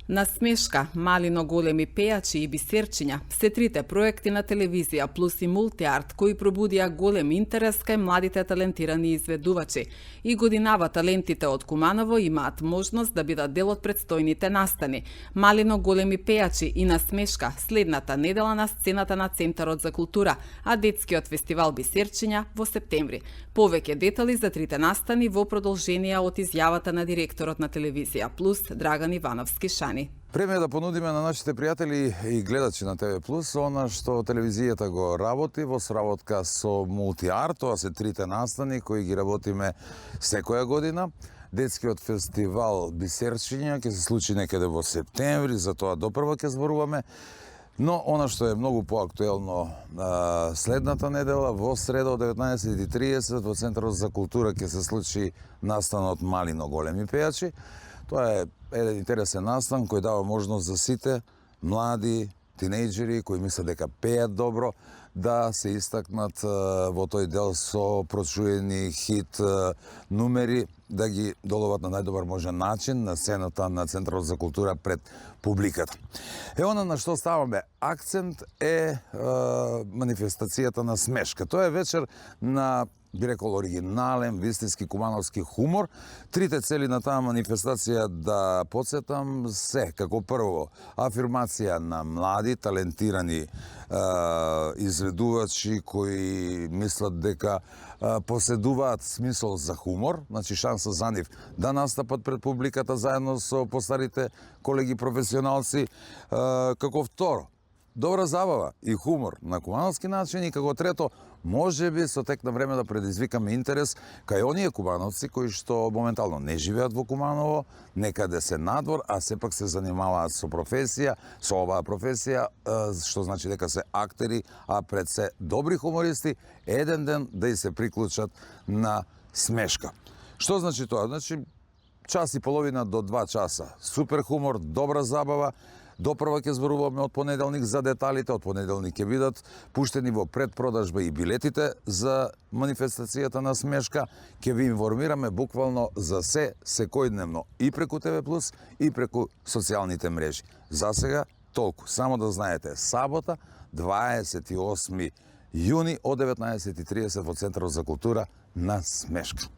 Насмешка, Малино големи пејачи и бисерчиња се трите проекти на телевизија плюс и мултиарт кои пробудија голем интерес кај младите талентирани изведувачи и годинава талентите од Куманово имаат можност да бидат дел од претстојните настани. Малино големи пејачи и Насмешка следната недела на сцената на Центарот за култура, а детскиот фестивал Бисерчиња во септември. Повеќе детали за трите настани во продолжение од изјавата на директорот на телевизија плюс Драган Ивановски Шани. Време е да понудиме на нашите пријатели и гледачи на ТВ Плюс она што телевизијата го работи во сработка со Мултиарт. Тоа се трите настани кои ги работиме секоја година. Детскиот фестивал Бисерчиња ќе се случи некаде во септември, за тоа допрва ќе зборуваме. Но она што е многу поактуелно следната недела, во среда од 19:30 во Центарот за култура ќе се случи настанот Малино големи пејачи. Тоа е еден интересен настан кој дава можност за сите млади тинејџери кои мислат дека пеат добро да се истакнат во тој дел со прочуени хит numeri, да ги доловат на најдобар можен начин на сцената на Центарот за култура пред публиката. Она на што ставаме акцент е манифестацијата на Смешка. Тоа е вечер на, би рекол, оригинален, вистински кумановски хумор. Трите цели на таа манифестација, да подсетам, се, како прво, афирмација на млади, талентирани изведувачи кои мислат дека поседуваат смисол за хумор, значи шанса за нив да настапат пред публиката заедно со постарите колеги професионалци. Како второ, добра забава и хумор на кумановски начин, и како трето, може би со тек на време да предизвикаме интерес кај оние кумановци кои што моментално не живеат во Куманово, некаде се надвор, а сепак се занимаваат со професија, со оваа професија, што значи дека се актери, а пред се добри хумористи, еден ден да и се приклучат на Смешка. Што значи тоа? Значи, час и половина до 2 часа. Супер хумор, добра забава. Допрва ќе зборуваме од понеделник за деталите. Од понеделник ќе бидат пуштени во предпродажба и билетите за манифестацијата на Смешка. Ќе ви информираме буквално за се, секојдневно, и преку ТВ Плюс, и преку социјалните мрежи. За сега толку. Само да знаете, сабота, 28 јуни од 19:30 во Центарот за култура на Смешка.